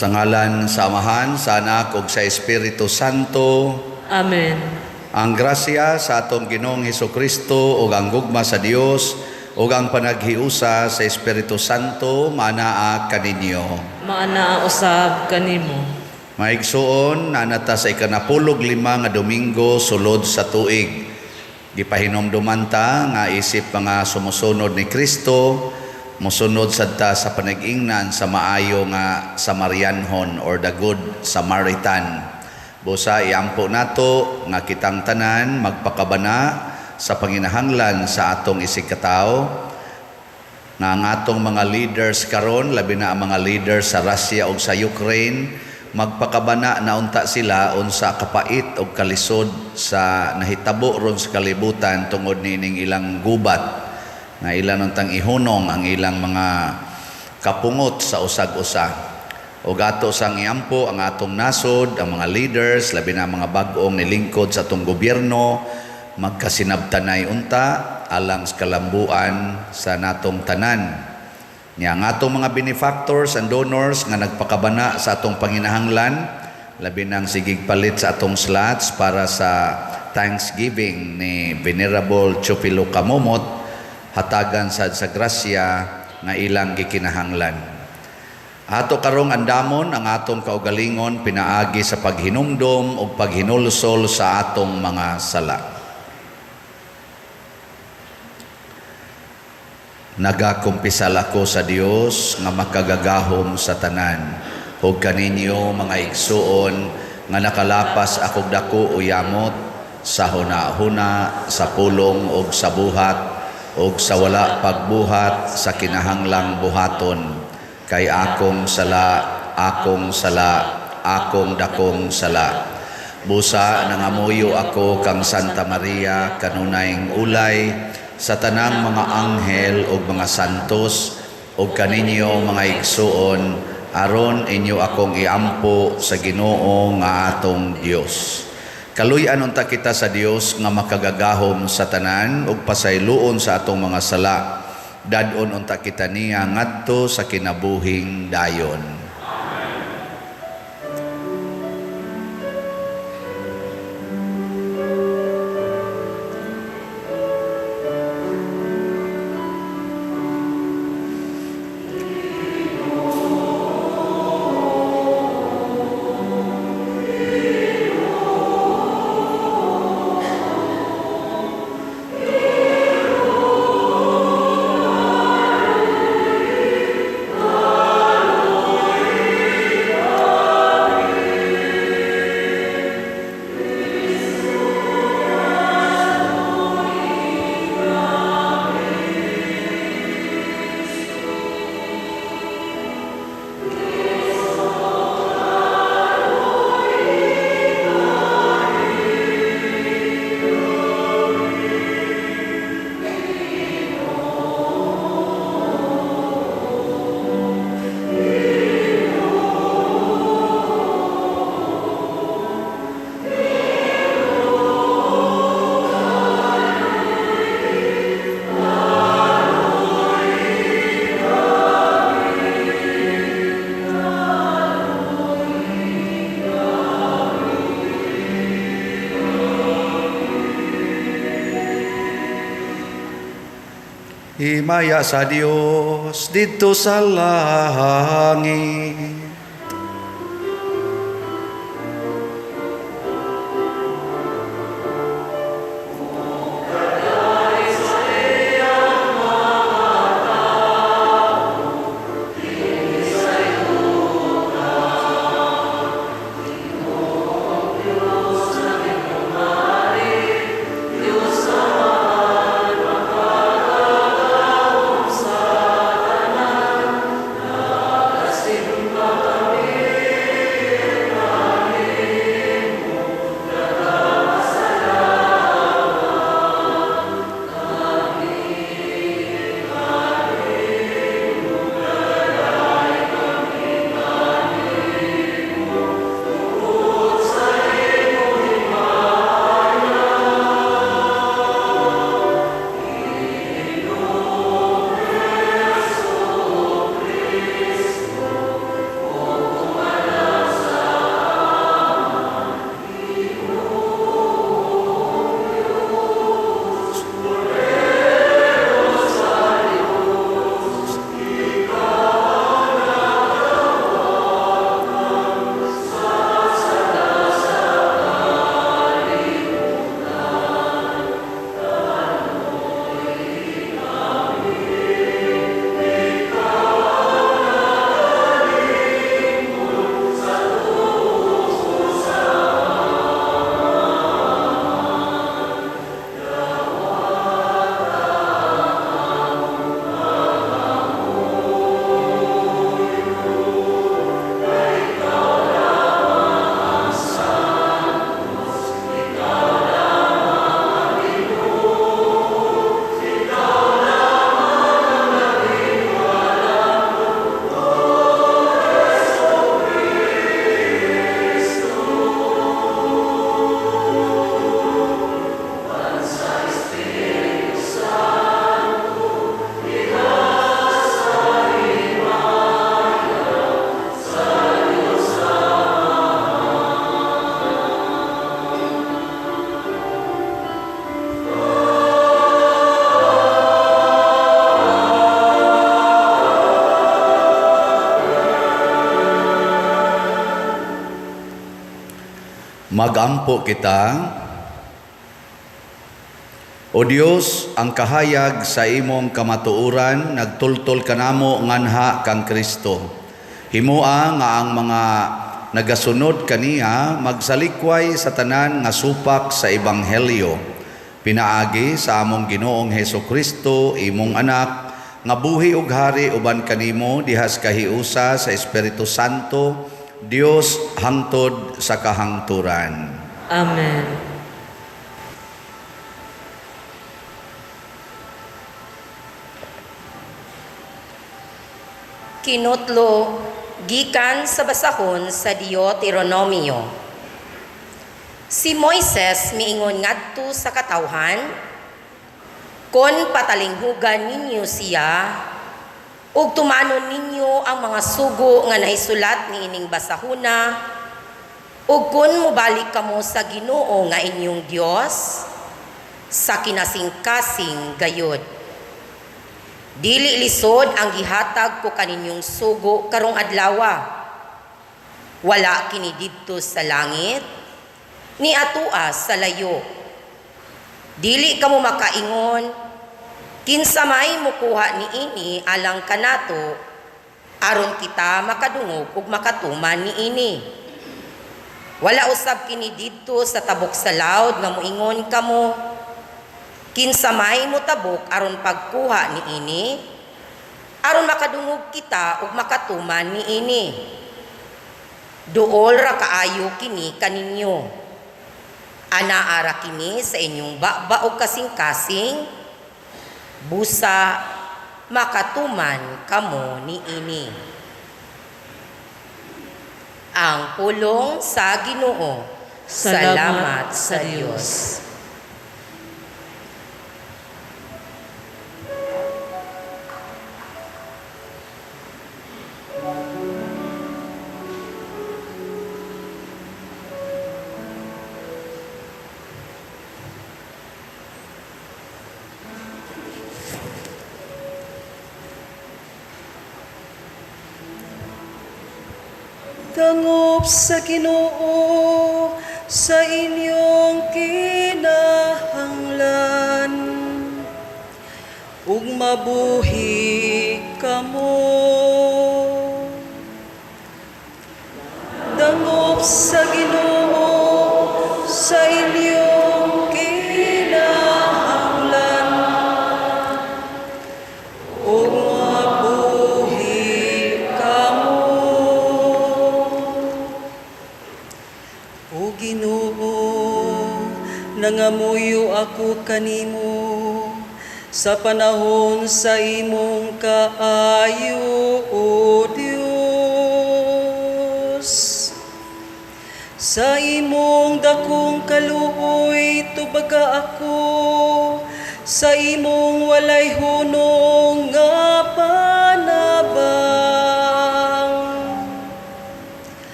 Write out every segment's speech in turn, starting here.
Sa ngalan sa Amahan, sa Anak ug sa Espiritu Santo. Amen. Ang grasya sa atong Ginoong Hesukristo ug ang gugma sa Dios ug ang panaghiusa sa Espiritu Santo maanaa kaninyo. Maanaa usab kanimo. Maigsuon, naa na ta sa 15 nga Domingo sulod sa tuig. Gipahinomduman ta nga isip mga sumusunod ni Kristo, mosunod sad ta sa panag-ingnan sa maayo nga Samarianhon or the Good Samaritan. Busa iampo nato nga kitang tanan magpakabana sa panginahanglan sa atong isigkatawo, nga ang atong mga leaders karon, labi na ang mga leaders sa Russia ug sa Ukraine, magpakabana na unta sila unsa kapait og kalisod sa nahitabo ron sa kalibutan tungod niining ilang gubat nga ilang untang ihunong ang ilang mga kapungot sa usag-usa. O ato sang iampo ang atong nasod, ang mga leaders, labi na ang mga bag-ong nilingkod sa atong gobyerno, magkasinabtanay unta alang sa kalambuan sa natong tanan. Nya ang atong mga benefactors and donors nga nagpakabana sa atong panginahanglan, labi nang sigig palit sa atong slots para sa Thanksgiving ni Venerable Chupilo Camomot, hatagan sad sa grasya nga ilang gikinahanglan. Ato karong andamon ang atong kaugalingon pinaagi sa paghinumdom ug paghinulsol sa atong mga sala. Nagakumpisal ako sa Dios nga makagagahom sa tanan ug kaninyo mga igsuon nga nakalapas akog dako o yamot sa huna-huna, sa pulong ug sa buhat ug sa wala pagbuhat sa kinahanglang buhaton, kay akong sala, akong sala, akong dakong sala. Busa nangamuyo ako kang Santa Maria kanunayng ulay sa tanang mga anghel ug mga santos ug kaninyo mga igsuon, aron inyo akong iampo sa Ginoo nga atong Dios. Kaluy-an unta kita sa Dios nga makagagahom sa tanan ug pasayloon sa atong mga sala. Dad-on unta kita niya ngadto sa kinabuhing dayon. Himaya sa Dios didto sa langit. Simba. Magampo kita. O Dios, ang kahayag sa imong kamatuoran nagtultol kanamo nganha kang Kristo. Himoa nga ang mga nagasunod kaniya magsalikway sa tanan nga supak sa ebanghelyo. Pinaagi sa among Ginoong Heso Kristo, imong anak, nga buhi ug hari uban kanimo diha sa kahiusa sa Espiritu Santo, Dios hangtod sa kahangturan. Amen. Kinutlo gikan sa basahon sa Deuteronomio. Si Moises miingon ngadto sa katawhan, kon patalinghugan ninyo siya ug tumanon ninyo ang mga sugo nga naisulat niining basahuna, ug kun mobalik kamo sa Ginoo nga inyong Dios sa kinasingkasing gayud. Dili lisod ang gihatag ko kaninyong sugo karong adlawa. Wala kini didto sa langit, ni atua sa layo. Dili kamo makaingon, kinsa may mukuha niini alang kanato, aron kita makadungog ug makatuman niini. Wala usab kini didto sa tabok sa laod nga moingon kamo, kinsa may motabok aron pagkuha niini, aron makadungog kita ug makatuman niini. Duol ra kaayo kini kaninyo. Anaa ra kini sa inyong baba og kasing-kasing, busa makatuman kamo niini. Ang pulong sa Ginoo. Salamat sa Dios. Dangop sa Ginoo sa inyong kinahanglan, ug mabuhi kamo. Dangop sa Ginoo sa inyong kinahanglan, ug mabuhi kamo. O Ginoo, nangamuyo ako kanimo sa panahon sa imong kaayo, O Dios. Sa imong dakong kaluoy tubaga ako, sa imong walay hunong nga panabang.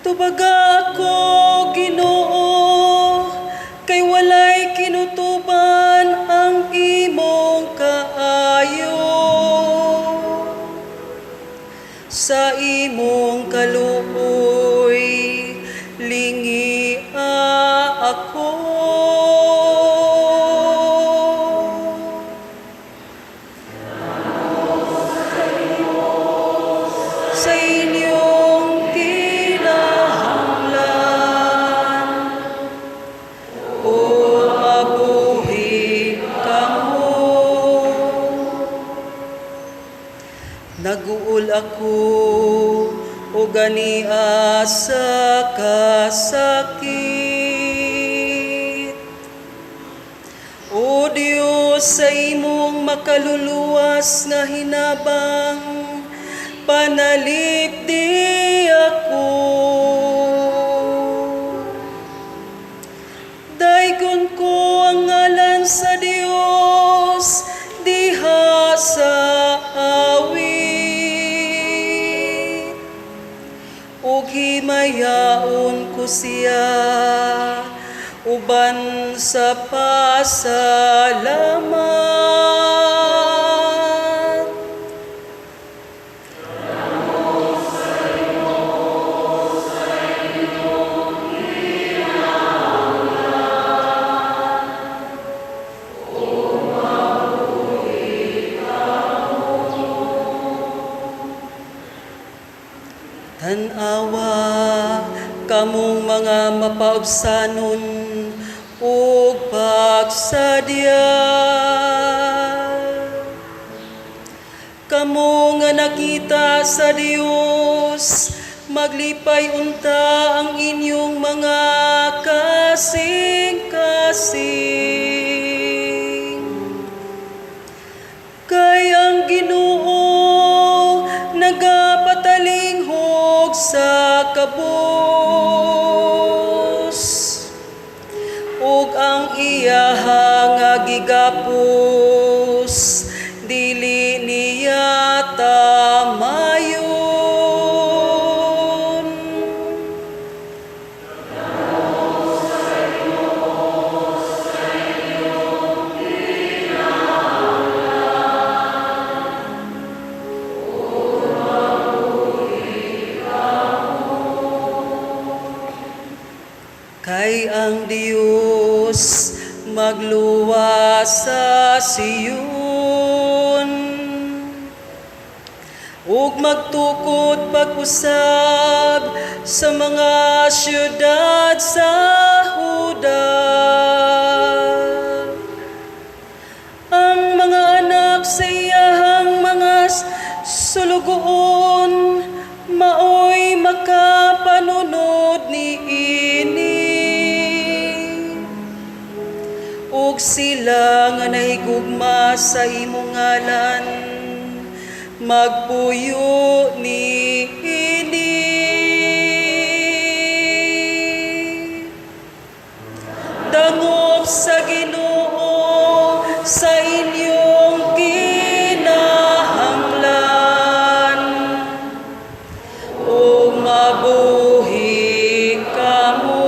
Tubaga ako, Ginoo, kay walay kinutuban ang imong kaayo. Sa imong kaluoy, lingia ako. Sa inyong kinahanglan, o mabuhi kamo. Naguol ako o gania sa kasakit. O Diyos, sa imong makaluluwas nga hinabang, panalipdi ako. Daygon ko ang ngalan sa Dios diha sa awit, ug himayaon ko siya uban sa pasalamat. Tan-awa kamong mga mapaubsanon ug pagsadya. Kamo nga nakita sa Dios, maglipay unta ang inyong mga kasing-kasing. Kay ang Ginoo nagapatalinghog sa kabus, ug ang iyaha nga gigapos dili niya tamayon. Kay ang Dios magluwas sa Sion ug magtukod pag-usab sa mga syudad sa Huda. Ang mga anak sa iyahang mga sulugoon maoy makapanunod niini, ug sila nga nahigugma sa imong ngalan magpuyo niini. Dangop sa Ginoo sa inyong kinahanglan, ug mabuhi kamo.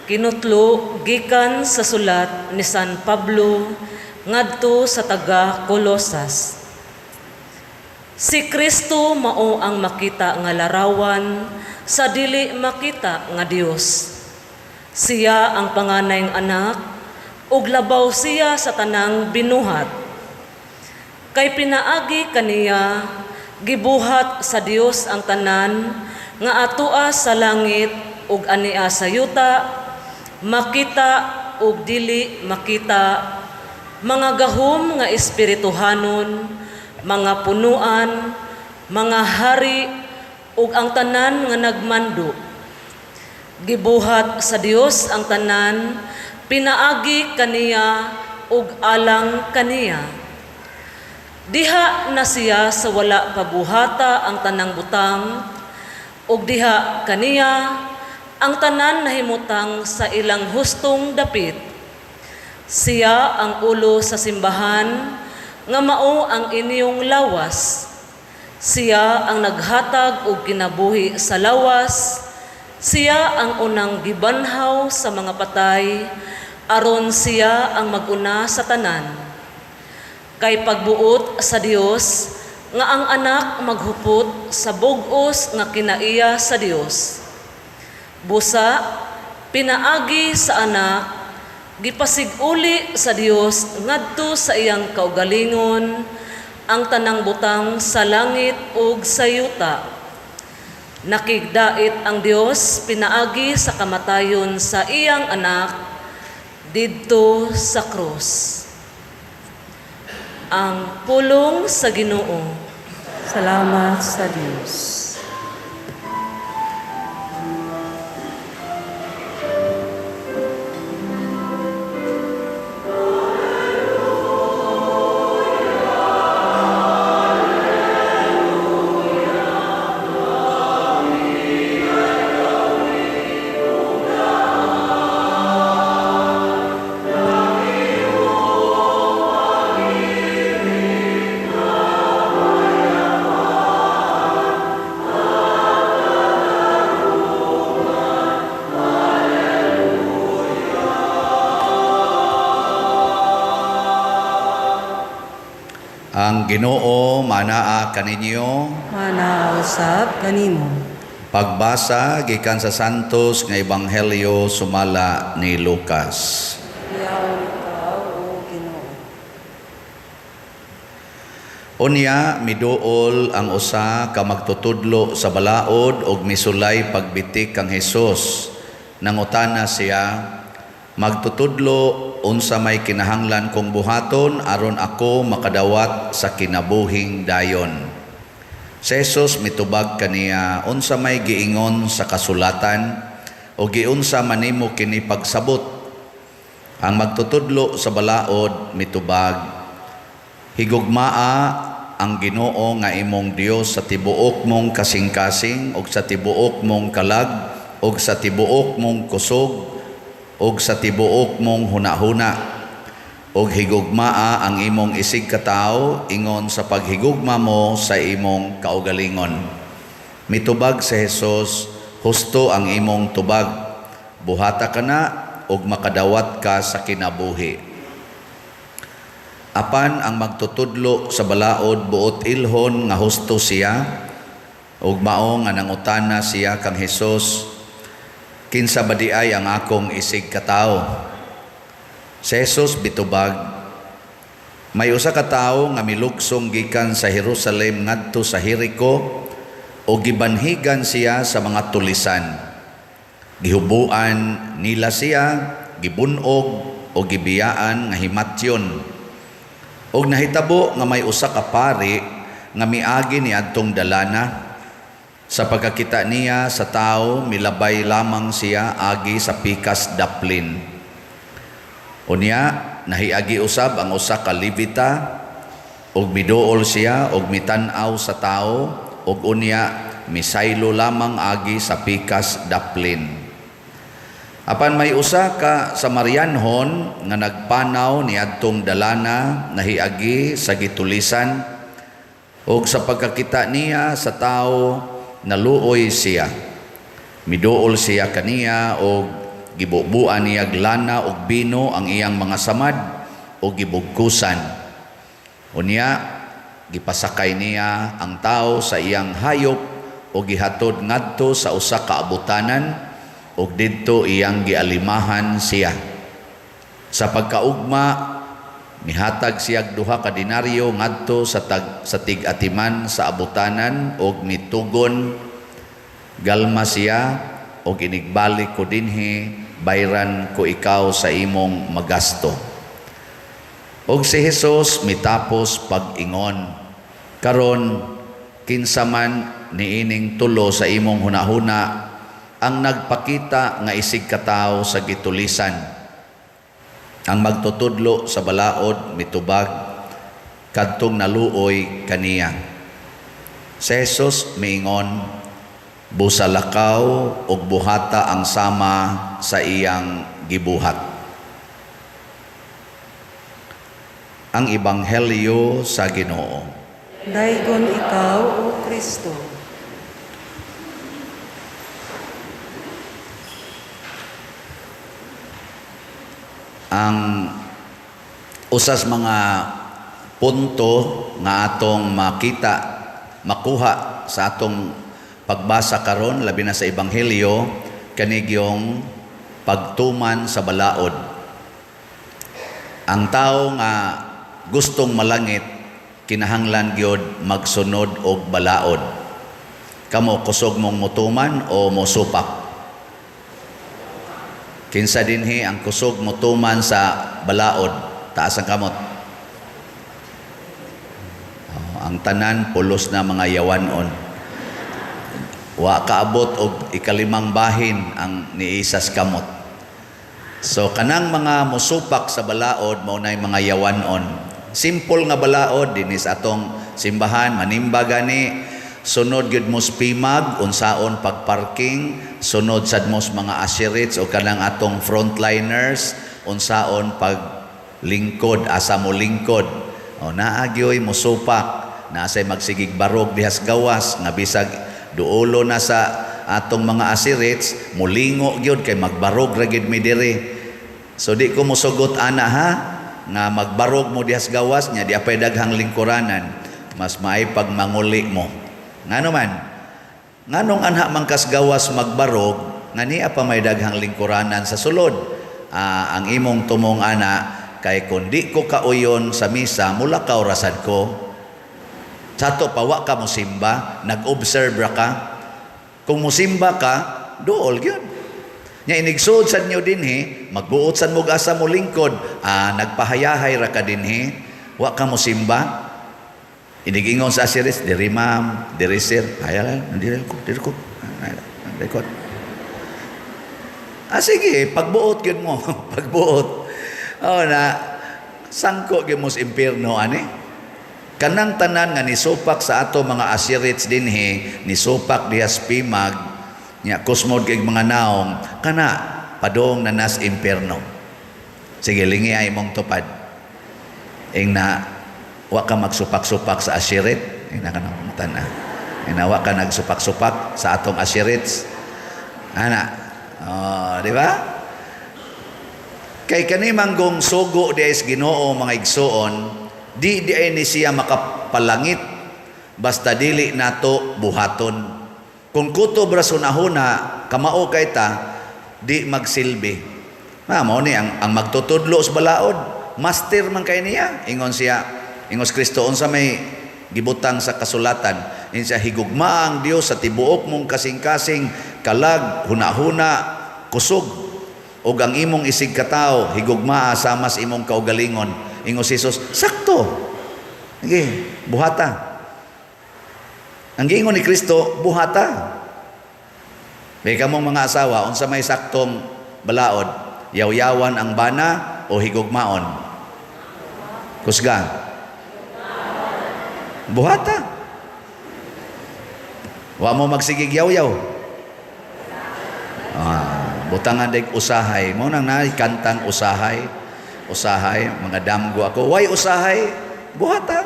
Kinutlo gikan sa sulat ni San Pablo ngadto sa taga Colosas. Si Kristo mao ang makita nga larawan sa dili makita nga Dios. Siya ang panganayng anak ug labaw siya sa tanang binuhat. Kay pinaagi kaniya gibuhat sa Dios ang tanan nga atoa sa langit ug ania sa yuta, makita ug dili makita, mga gahom nga espirituhanon, mga punuan, mga hari ug ang tanan nga nagmando. Gibuhat sa Dios ang tanan, pinaagi kaniya ug alang kaniya. Diha na siya sa wala pabuhata ang tanang butang, ug diha kaniya ang tanan nahimutang sa ilang hustong dapit. Siya ang ulo sa simbahan, nga mao ang inyong lawas. Siya ang naghatag og kinabuhi sa lawas. Siya ang unang gibanhaw sa mga patay, aron siya ang maguna sa tanan. Kay pagbuot sa Dios nga ang anak maghupot sa bug-os nga kinaiya sa Dios. Busa, pinaagi sa anak, gipasiguli sa Dios ngadto sa iyang kaugalingon ang tanang butang sa langit ug sa yuta. Nakigdait ang Dios pinaagi sa kamatayon sa iyang anak didto sa krus. Ang pulong sa Ginoo. Salamat sa Dios. Ang Ginoo manaa kaninyo. Manaa usab kanimo. Pagbasa gikan sa Santos nga Ebanghelyo sumala ni Lucas. Hiyaon ikaw, o Ginoo. Unya miduol ang usa ka magtutudlo sa balaod og misulay pagbitik kang Hesus. Nangutana siya, "Magtutudlo, unsa may kinahanglan kong buhaton aron ako makadawat sa kinabuhing dayon?" Si Jesus mitubag kaniya, "Unsa may giingon sa kasulatan o giunsa man nimo kini pagsabot?" Ang magtutudlo sa balaod mitubag, "Higugmaa ang Ginoo nga imong Dios sa tibuok mong kasing-kasing ug sa tibuok mong kalag ug sa tibuok mong kusog ug sa tibuok mong hunahuna, ug higugmaa ang imong isig katawo ingon sa paghigugma mo sa imong kaugalingon." Mitubag si Jesus, "Husto ang imong tubag. Buhata kana ug makadawat ka sa kinabuhi." Apan ang magtutudlo sa balaod buot ilhon nga husto siya, ug mao nga nangutana siya kang Hesus, "Kinsa ba diay ang akong isig katawo?" Si Jesus bitubag, "May usa ka tawo nga milugsong gikan sa Jerusalem ngadto sa Jericho ug gibanhigan siya sa mga tulisan. Gihubuan nila siya, gibunog o gibiyaan nga himatyon. Og nahitabo nga may usa ka pari nga miagi niadtong dalana. Sa pagkakita niya sa tao, milabay lamang siya agi sa pikas daplin. Unya, nahiagi usab ang usa ka Levita, ug miduol siya ug mitan-aw sa tao, ug unya misaylo lamang agi sa pikas daplin. Apan may usa ka Samarianhon nga nagpanaw niadtong dalana, nahiagi sa gitulisan, ug sa pagkakita niya sa tao, naluoy siya. Miduol siya kaniya og gibubuan niya lana og bino ang iyang mga samad og gibugkusan. Unya gipasakay niya ang tao sa iyang hayop og gihatod ngadto sa usa ka abutanan, og didto iyang gialimahan siya. Sa pagkaugma mihatag siyag 2 ka denaryo ngadto sa tig-atiman sa abutanan og mitugon, galma siya og inigbalik ko dinhi, bayran ko ikaw sa imong magasto." Og si Hesus mitapos pag-ingon, "Karon kinsa man niining tulo sa imong hunahuna ang nagpakita nga isig katawo sa gitulisan?" Ang magtutudlo sa balaod mitubag, "Kadtong naluoy kaniya." Si Jesus miingon, "Busa lakaw ug buhata ang sama sa iyang gibuhat." Ang Ebanghelyo sa Ginoo. Daygon ikaw, O Kristo. Ang usas mga punto nga atong makita, makuha sa atong pagbasa karon labi na sa Ebanghelyo, kanigyong pagtuman sa balaod. Ang tao nga gustong malangit kinahanglan gyud magsunod og balaod. Kamo kusog mong mutuman o mosupak? Kinsa dinhi ang kusog motuman sa balaod? Taas ang kamot. Oh, ang tanan pulos na mga yawanon. Wa kaabot og ikalimang bahin ang niisas kamot. So kanang mga mosupak sa balaod mao nay mga yawanon. Simple nga balaod dinhi sa atong simbahan, manimba gani, sunod gyud mo spimag unsaon pagparking, sunod sad mo mga asherits o kanang atong frontliners unsaon paglingkod, asa mo lingkod. O naa gyoy mosupak, naa say magsigig barog dihas gawas nga bisag duolo na sa atong mga asherits, mulingo gyud kay magbarog ra gyud mi diri. So di ko mosugot ana ha. nga magbarog mo dihas gawas nya di apay daghang lingkuranan, mas maay pag manguli mo. Ngano man? Nganong anha man kas gawas magbarog nga niya pa may daghang lingkuranan sa sulod? Ang imong tumong ana kay kun di ko kauyon sa misa, mulakaw rasad ko. Sa ato pa wa ka mosimba, nag-observe ra ka. Kung mosimba ka, duol gyud. Nya inigsuod sad nyo dinhi, magbuot sad mo asa mo lingkod, nagpahayahay ra ka dinhi, wa ka mosimba. Inigingon sa asiris, diri ma'am, diri sir, hayala, diri ko, diri ko, diri ko. Sige, pagbuot gyud mo, pagbuot. Oh na, sangko gyud mo sa impierno ani. Kanang tanan nga nisupak sa ato mga asirits dinhi, nisupak diha sa pimag, nya kusmod kay mga naong, kana padong na nas impierno. Sige, lingi ay mong tupad. Ing na wa ka magsupak-supak sa ashirit, ing na ka nang tana. Ing na wa ka nagsupak-supak sa atong ashirits. Ana, oh, di ba? Kay kani manggong sugo di ay sa Ginoo mga igsuon, di di ay ni siya makapalangit basta dili nato buhaton. Kung kutob ra sunahuna, kamao kay ta, di magsilbi. Ma, mao ni ang magtutudlo sa balaod, master man kay niya. Ingon siya, ingon si Kristo, unsa may gibutang sa kasulatan, ingon siya, higugma ang Dios sa tibuok mong kasing-kasing, kalag, hunahuna, kusog, ug ang imong isig katawo, higugmaa sama sa imong kaugalingon. Ingon si Jesus, sakto. Sige, buhata. Ang giingon ni Kristo, buhata. May kamong mga asawa, unsa may saktong balaod, yaw-yawan ang bana o higugmaon? Kusga. Buhata. Wa mo magsigig yaw-yaw. Butangan deg usahay. Mo nang naay kantang usahay. Usahay, mga damgo ako. Why usahay? Buhata.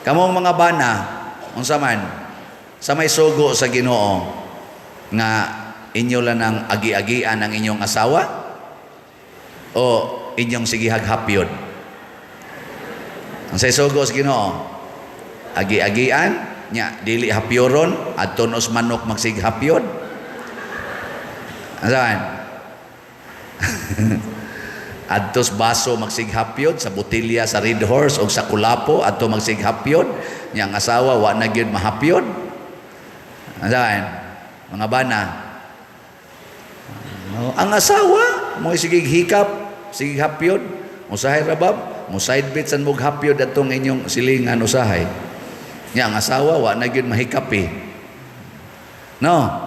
Kamong mga bana, unsa man, sa may sugo sa Ginoo nga inyo lang ang agi-agian ang inyong asawa o inyong sigihag hapyod? Ang say sugo sa Ginoo, agi-agian nya dili hapyoron, adto nos manok magsig hapyod. Asan? Adtos baso magsighapyod sa botelya sa Red Horse o sa Kulapo, adto magsighapyod nya ang asawa wa na gyud mahapyod. Asan? Mga bana. Ang asawa mo sige hikap, sige hapyod, usahay ra bab, mo side bit san mog hapyod atong inyong silingan usahay. Nya ang asawa wa na gyud mahikapi. No.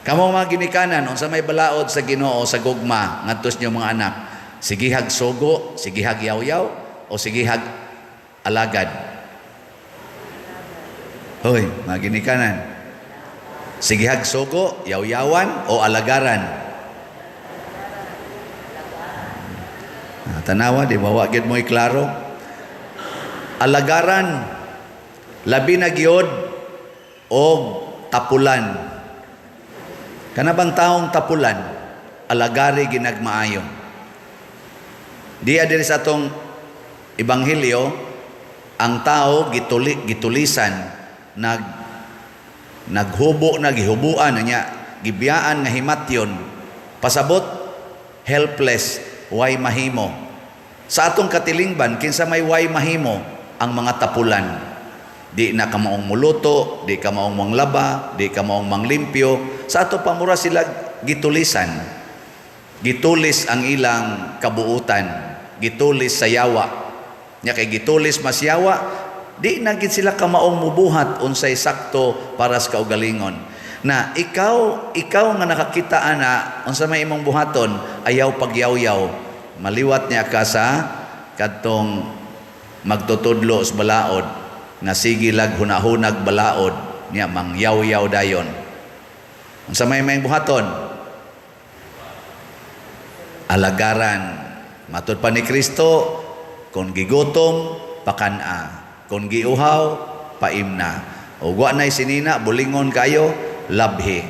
Kamo mga ginikanan, unsa may balaod sa Ginoo sa gugma ngadto sa inyong mga anak? Sigihag sugo, sigihag yaw-yaw, o sigihag alagad? Hoy, mga ginikanan. Sigihag sugo, yaw-yawan, o alagaran? Tanawa, di ba wa gyud mo'y klaro? Alagaran, labi na gyud og tapulan. Kana bang taong tapulan, alagari ginagmaayo. Diya diri sa atong ebanghelyo, ang tao gitulisan, naghubo na gihubuan na niya, gibiyaan nga himatyon, pasabot helpless, way mahimo. Sa atong katilingban, kinsa may way mahimo ang mga tapulan. Di na ka maong muluto, di ka maong manglaba, di ka maong manglimpyo. Sa ato pamura sila gitulisan. Gitulis ang ilang kabuutan. Gitulis sa yawa. Nya kay gitulis mas yawa, di na gid sila kamaong mubuhat unsay sakto para sa kaugalingon. Na ikaw nga nakakita ana unsa may imong buhaton, ayaw pagyawyaw. Maliwat niya ka sa kadtong magtutudlo sa balaod nga sige lag hunahunag balaod niya mangyawyaw dayon. Unsa may may buhaton? Alagaran. Matud pa ni Kristo, kung gigutom, pakan-a. Kung giuhaw, paimna. O wa na'y sinina, bulingon kayo, labhi.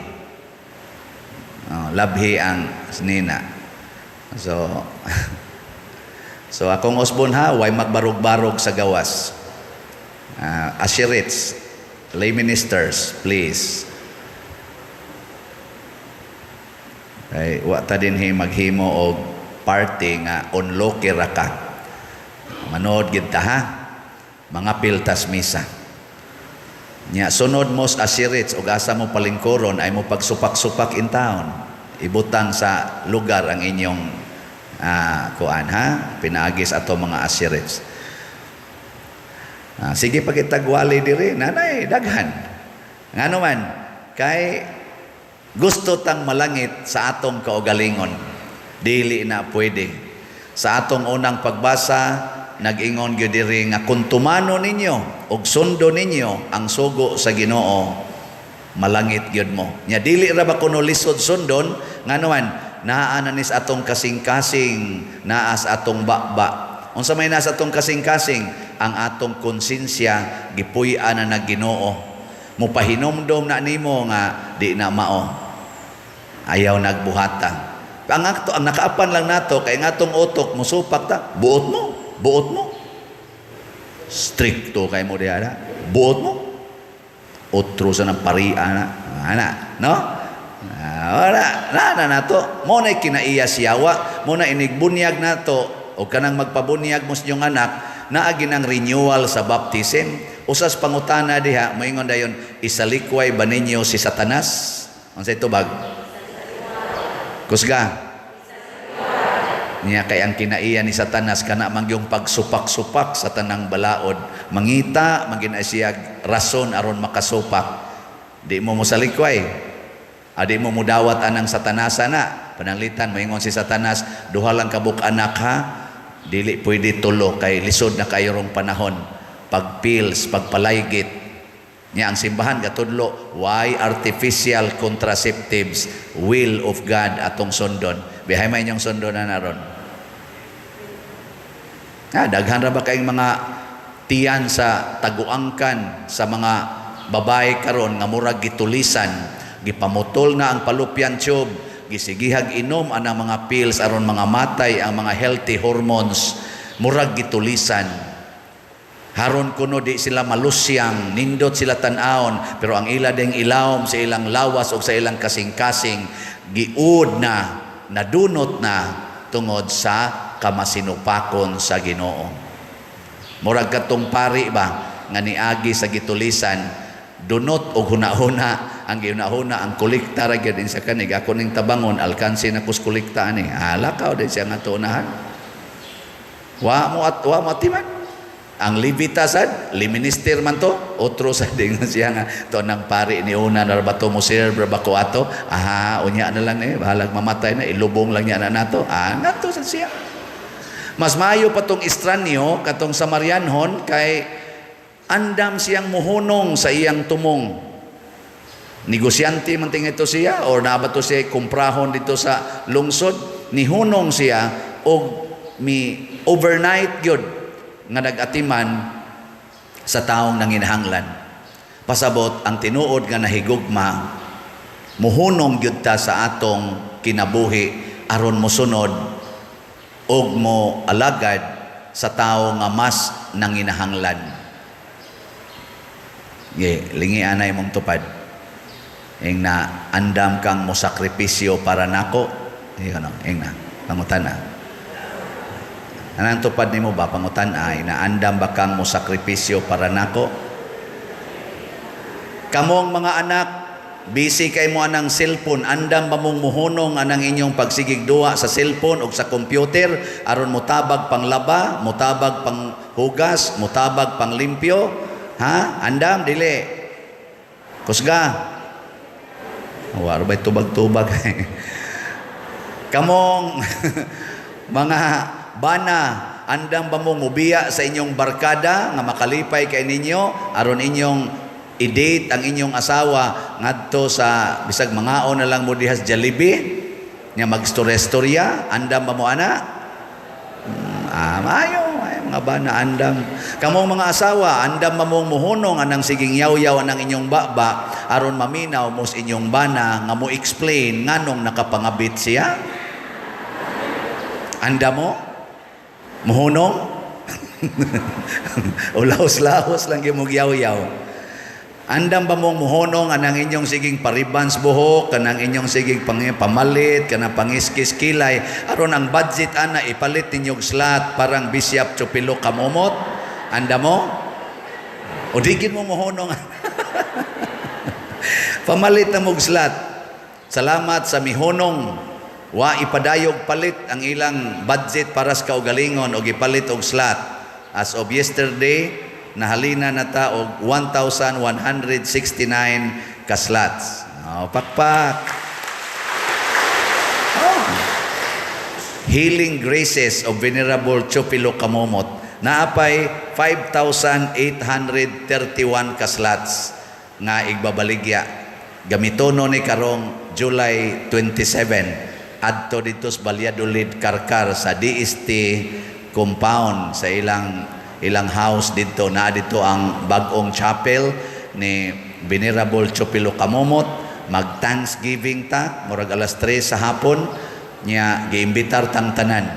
Oh, labhi ang sinina. So, So akong usbon ha, way magbarog-barog sa gawas. Usherates, lay ministers, please. Ay, wa ta dinhi maghimo og party nga onloke ra ka. Manood gid ta ha. Mga piltas misa. Nya sunod mo sa usherates og asa mo palingkuron ay mo pagsupak-supak in town. Ibutang sa lugar ang inyong kuan ha, pinaagis ato mga usherates. Sige pagitagwali diri nanay daghan. Ngano man kay gusto tang malangit sa atong kaugalingon. Dili na pwede. Sa atong unang pagbasa, nag-ingon gyud diri nga kung tumano ninyo og sundo ninyo ang sugo sa Ginoo, malangit gyud mo. Nya dili ra ba kuno lisod sundon, ngano man naa na nis atong kasing-kasing, naa sa atong baba. Unsa may naa sa atong kasing-kasing? Ang atong konsensya gipuy-an na nag Ginoo. Mupahinomdom na nimo nga di na mao. Ayaw nagbuhata. Ang akto, ang nakaapan lang nato kay nga atong utok musupak ta, buot mo, buot mo. Strikto kay mo diha na. Buot mo. Otro sa nang pari ana. Ana, no? Wala, na na nato. Mo na kinaiya siyawa, mo na inigbunyag nato o kanang magpabunyag mo sa inyong anak, naagi ng renewal sa baptism. Usas pangutana diha, moingon dayon, isalikway ba ninyo si Satanas? Unsay tubag? Kusga. Niya kay ang kinaiya ni Satanas kana mangyong pagsupak-supak sa tanang balaod. Mangita mangina siya rason aron makasupak. Di mo mosalikway. Adi mo mudawat anang Satanasa na. Pananglitan moingon si Satanas, duha lang kabuk anak ha. Dili pwede tulo kay lisod na kayo rong panahon. Pagpills, pagpalaygit. Nya ang simbahan gatudlo, why artificial contraceptives, will of God atong sundon. Bihay may inyong sundon na naron. Daghan ra ba kayong mga tiyan sa taguangkan sa mga babae karon nga murag gitulisan, gipamutol na ang fallopian tube, gisigihag inom anang mga pills aron mga matay ang mga healthy hormones, murag gitulisan. Haron kuno di sila malusyang, nindot sila tan-awon, pero ang ila ding ilawom sa ilang lawas o sa ilang kasing-kasing, giud na, nadunot na tungod sa kamasinupakon sa Ginoo. Murag katong pari ba nga niagi sa gitulisan, dunot og hunahuna, ang gihunahuna ang kolekta ra gyud sa kanig ako ning tabangon alkansi na kus kolekta ani. Lakaw din siya nga tunahan. Wa mo at wa mo atiman. Ang Levita sad, liminister man to, otro sad din siya nga to nang pari ni una na ba to mo serve ba ko ato? Aha, unya na lang bahalag mamatay na, ilubong lang niya na nato. Ngadto sad siya. Mas maayo pa tong estranyo katong Samarianhon kay andam siyang muhunong sa iyang tumong. Negosyante man tingay to siya or naa ba to siya kumprahon dito sa lungsod, nihunong siya og mi overnight gyud nga nag-atiman sa taong nanginahanglan. Pasabot ang tinuod nga nahigugma, muhunong gyud ta sa atong kinabuhi aron mosunod og mo alagad sa tawo nga mas nanginahanglan. Ge, lingi anay mong tupad. Ing na andam kang mosakripisyo para nako. Ing ano, ing na pangutan na. Anang tupad nimo ba pangutan ay na andam ba kang mosakripisyo para nako? Kamong mga anak, busy kay mo anang cellphone, andam ba mong muhunong anang inyong pagsigig duwa sa cellphone o sa computer aron motabag panglaba, motabag pang hugas, motabag pang limpyo? Ha? Andam dili. Kusga. Waro ba'y tubag-tubag? Kamong mga bana, andam ba mong mubiya sa inyong barkada nga makalipay kay ninyo aron inyong i-date ang inyong asawa ngadto sa bisag mangaon na lang mo dihas Jollibee nya magstorya-storya, andam ba mo ana? Maayo ay mga bana andam. Kamong mga asawa, andam ba mong muhunong anang siging yaw-yaw anang inyong baba aron maminaw mo sa inyong bana nga mo explain nganong nakapangabit siya? Andam mo? Muhunong? O lahos-lahos lang gyud mo yaw-yaw? Andam ba mong muhunong anang inyong siging paribans buhok, kanang inyong siging pamalit, kanang pangiskis kilay, aron ang budget ana ipalit ninyong slot parang Bishop Chupilo Kamomot? Anda mo? O digin mo muhunong? Pamalit na mong slot. Salamat sa mihunong. Wa ipadayog palit ang ilang budget para sa kaugalingon o gipalit og slot. As of yesterday, nahalina na ta og 1,169 ka slots. Oh, pakpak. Oh. Healing graces of Venerable Chupilo Kamomot. Naapay 5,831 ka slots nga igbabaligya. Gamitono ni karong July 27 adto dito sa Valladolid, Carcar, sa DST compound, sa ilang ilang house dito na dito ang bagong chapel ni Venerable Chupilo Kamomot. Mag Thanksgiving ta murag alas 3 sa hapon nya, giimbitar tang tanan.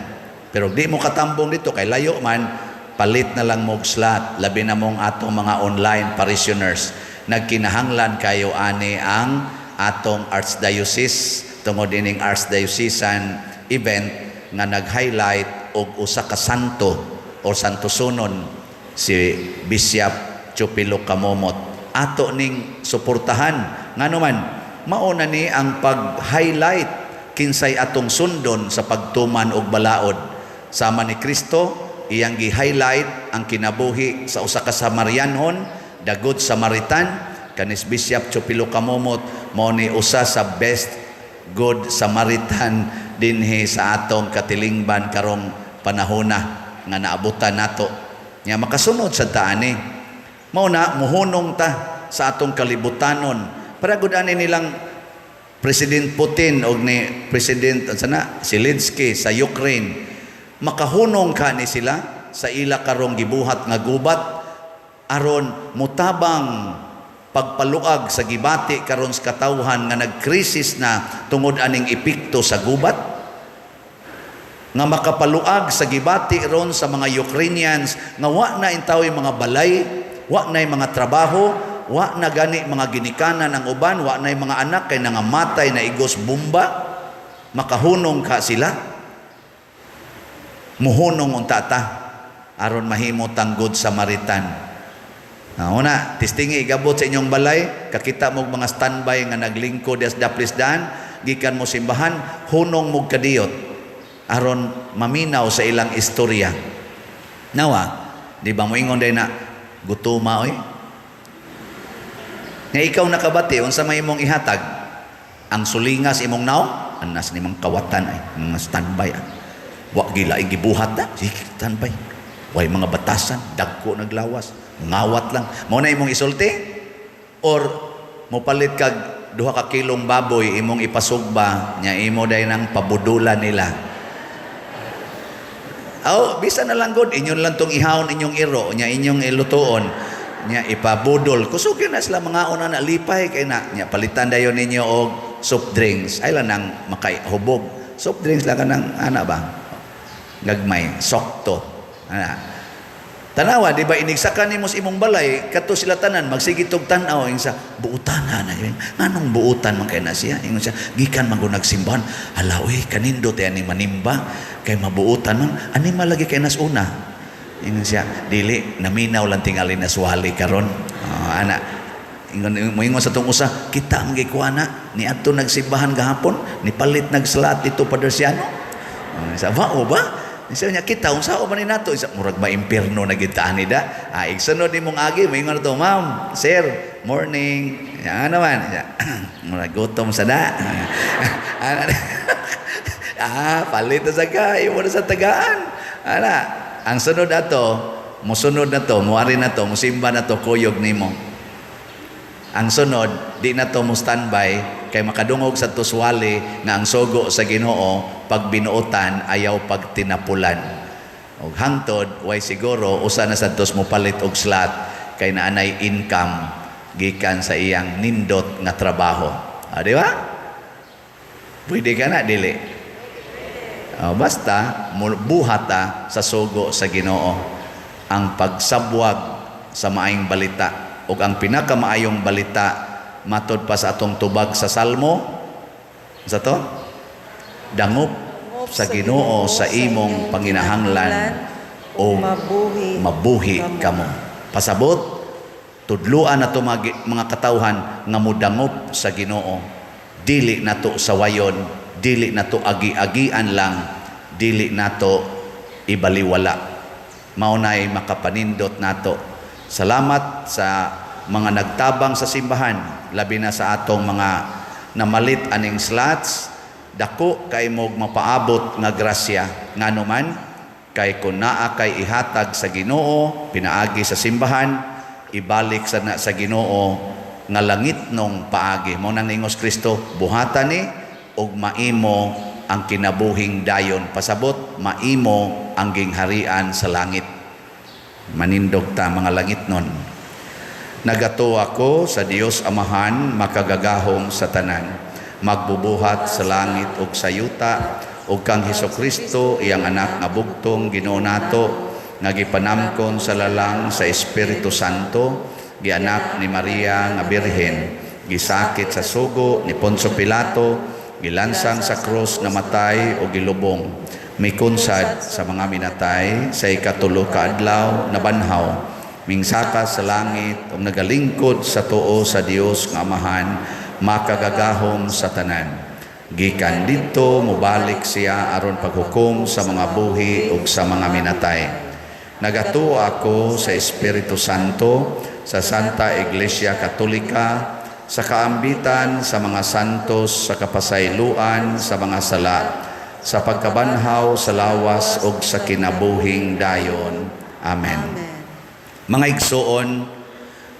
Pero di mo katambong dito kay layo man, palit na lang mo slot, labi na mong atong mga online parishioners. Nagkinahanglan kayo ani ang atong archdiocese tungod ining archdiocesan event nga nag-highlight og usa ka santo or santosunon, si Bishop Chupilo Kamomot. Ato ning suportahan, ngano man mao na ni ang pag-highlight kinsay atong sundon sa pagtuman og balaod. Sama ni Kristo, iyang gi-highlight ang kinabuhi sa usa ka Samarianhon, the Good Samaritan. Kanis Bishop Chupilo Kamomot mao ni usa sa best Good Samaritan dinhi sa atong katilingban karong panahona nga naabutan nato. Nya makasunod sa taani. Mao na muhunong ta sa atong kalibutanon. Para gud ani nilang President Putin og ni President sana Zelensky sa Ukraine, makahunong ka ni sila sa ila karong gibuhat nga gubat aron mutabang pagpaluag sa gibati karon sa katawhan nga nagkrisis na tungod aning epekto sa gubat, nga makapaluag sa gibati ron sa mga Ukrainians nga wa na intaw mga balay, wa na mga trabaho, wa na gani mga ginikanan ang uban, wa na mga anak kay nangamatay na igos bomba. Makahunong ka sila? Muhunong unta ta aron mahimo tang Good Samaritan. Una, testingi igabot sa inyong balay, kakita mo mga standby nga naglingkod as daplis daan, gikan mo simbahan, hunong mo kadiyot aron maminaw sa ilang istorya. Nawa, di ba moingon day na gutuma oy? Nga ikaw nakabati unsa may imong ihatag? Ang sulingas imong naong, anas ni mang kawatan ay mga standby ah. Wa gila gibuhat na, sige standby. Way mga batasan, dagko naglawas, ngawat lang. Mao na imong isulti? Or mopalit kag 2 ka kilong baboy imong ipasugba nya imo day nang pabudulan nila? Aw, bisa na lang gud inyon lang tong ihawon inyong iro nya inyong ilutuon nya ipabudol. Kusog na sila mga una na lipay kay na nya palitan dayon ninyo og soft drinks. Ay lang nang makahubog. Soft drinks lang kanang ana ba? Gagmay, sokto. Ana. Tanawa, di ba inigsakan nimo sa imong balay, kadto sila tanan magsige tog tan-aw ing sa buutan na nganong buutan man kay na siya? Ingon siya, gikan man ko nagsimbahan. Hala oy, kanindot ani manimba kay mabuutan man, ani malagi kay nas una. Ingon siya, dili naminaw lang tingali na suwali karon. Oh, ana. Ingon moingon sa tong usa, kita man gikuha na ni adto nagsimbahan gahapon, ni palit nagsalat dito Padersiano. Oh, sa ba o ba? Isa niya kita unsa man ni nato, isa murag maimpierno na gid ta ani da. Ah, igsunod nimong agi moingon to, ma'am, sir, morning. Ya ano man? Murag gutom sa da. Ah, palit na sa ka, imo na sa tagaan. Ana, ang sunod ato, musunod na to, muari na to, musimba na to, kuyog nimo. Ang sunod, di na to mo standby kay makadungog sa tuswali nga ang sogo sa Ginoo pag binuotan ayaw pag tinapulan. Og hangtod way siguro usa na sad tos mopalit og slot kay naanay income gikan sa iyang nindot nga trabaho. Ah, di ba? Pwede ka na dili. Basta buhata sa sugo sa Ginoo ang pagsabwag sa maayong balita, ug ang pinakamaayong balita matod pa sa atong tubag sa Salmo sa to, dangop sa Ginoo sa imong panginahanglan o mabuhi mabuhi kamo. Pasabot, tudluan nato mga katawhan nga modangop sa Ginoo. Dili nato sawayon, dili nato agi-agian lang, dili nato ibaliwala. Mao nay makapanindot nato. Salamat sa mga nagtabang sa simbahan, labi na sa atong mga namalit aning slots. Dako kay mog mapaabot nga grasya, ngano man kay kun naa kay ihatag sa Ginoo pinaagi sa simbahan, ibalik sa na sa Ginoo nga langit nong paagi. Mao nang ningos Kristo, buhatan ni og maimo ang kinabuhing dayon. Pasabot, maimo ang gingharian sa langit. Manindog ta mga langit nun. Nagatuo ako sa Dios Amahan, makagagahom sa tanan, magbubuhat sa langit ug sa yuta, ug kang Hesukristo, iyang anak nga bugtong Ginoo nato, nga gipanamkon sa lalang sa Espiritu Santo, gianak ni Maria nga Birhen, gisakit sa sugo ni Poncio Pilato, gilansang sa krus, namatay o gilubong, mikunsad sa mga minatay, sa ikatulo ka adlaw nabanhaw, mingsaka sa langit ug nagalingkod sa tuo sa Dios nga Amahan, makagagahom sa tanan. Gikan didto mobalik siya aron paghukom sa mga buhi ug sa mga minatay. Nagatuo ako sa Espiritu Santo, sa Santa Iglesia Katolika, sa kaambitan sa mga santos, sa kapasayloan sa mga sala, sa pagkabanhaw sa lawas ug sa kinabuhing dayon. Amen. Amen. Mga igsoon,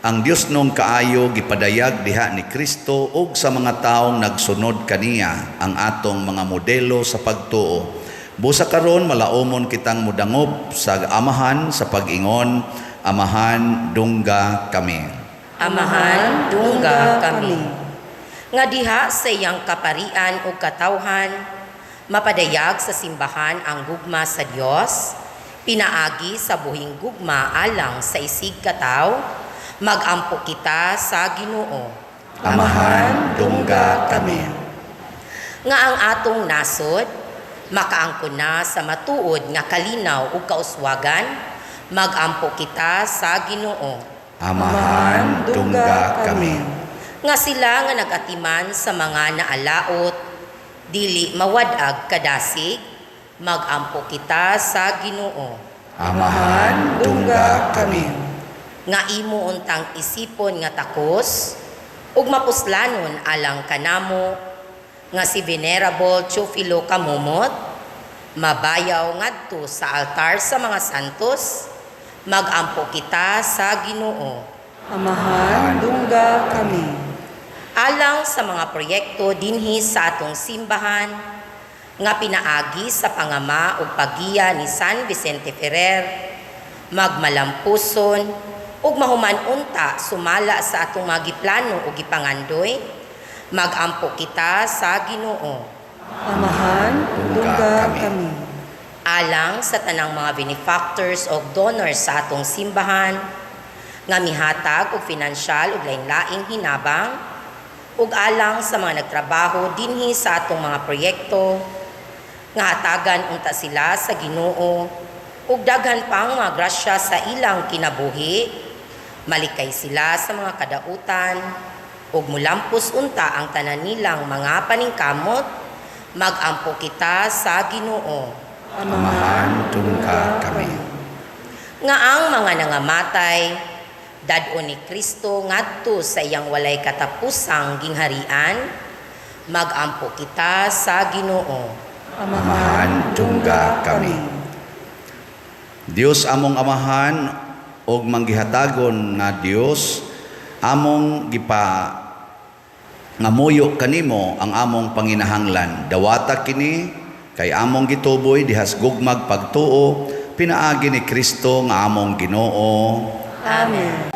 ang Dios nong kaayo gipadayag diha ni Kristo ug sa mga taong nagsunod kaniya ang atong mga modelo sa pagtuo. Busa karon malaumon kitang mudangop sa Amahan sa pag-ingon, Amahan, dungga kami. Amahan, dungga kami. Nga diha sa iyang kaparian o katawhan, mapadayag sa simbahan ang gugma sa Dios, pinaagi sa buhing gugma alang sa isig kataw, magampo kita sa Ginoo. Amahan, dungga kami. Nga ang atong nasod, makaangkon na sa matuod nga kalinaw ug kauswagan, magampo kita sa Ginoo. Amahan, dungga kami. Nga sila nga nagatiman sa mga naalaot, dili mawad-ag kadasig, magampo kita sa Ginoo. Amahan, dungga kami. Nga imo untang isipon nga takos ug mapuslanon alang kanamo nga si Venerable Teofilo Camomot mabayaw ngadto sa altar sa mga santos, magampo kita sa Ginoo. Amahan, dungga kami. Alang sa mga proyekto dinhi sa atong simbahan nga pinaagi sa pangama ug paggiya ni San Vicente Ferrer, magmalampuson ug mahuman unta sumala sa atong mga giplano ug gipangandoy, magampo kita sa Ginoo. Amahan, dungga kami. Alang sa tanang mga benefactors o donors sa atong simbahan nga mihatag og finansyal ug lain-laing hinabang, ug alang sa mga nagtrabaho dinhi sa atong mga proyekto nga hatagan unta sila sa Ginoo ug daghan pang mga grasya sa ilang kinabuhi, malikay sila sa mga kadautan ug mulampos unta ang tanan nilang mga paningkamot, magampo kita sa Ginoo. Amahan, dungga kami. Nga ang mga nangamatay dad-on ni Kristo ngadto sa iyang walay katapusang gingharian, magampo kita sa Ginoo. Amahan, dungga kami. Dios among Amahan og manggihatagon nga Dios, among gipa ngamuyo kanimo ang among panginahanglan. Dawata kini kay among gituboy dihas gugmag pagtuo pinaagi ni Kristo nga among Ginoo. Amen.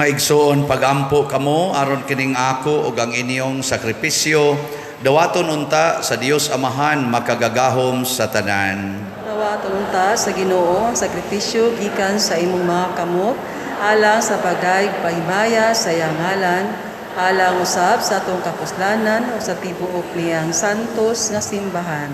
Mga igsoon, pagampo kamo aron kining ako ug ang inyong sakripisyo dawaton unta sa Dios Amahan makagagahom sa tanan. Dawaton unta sa Ginoo ang sakripisyo gikan sa imong mga kamot alang sa pagdayeg pahimaya sa iyang ngalan, alang usab sa atong kapuslanan ug sa tibuok niyang santos nga simbahan.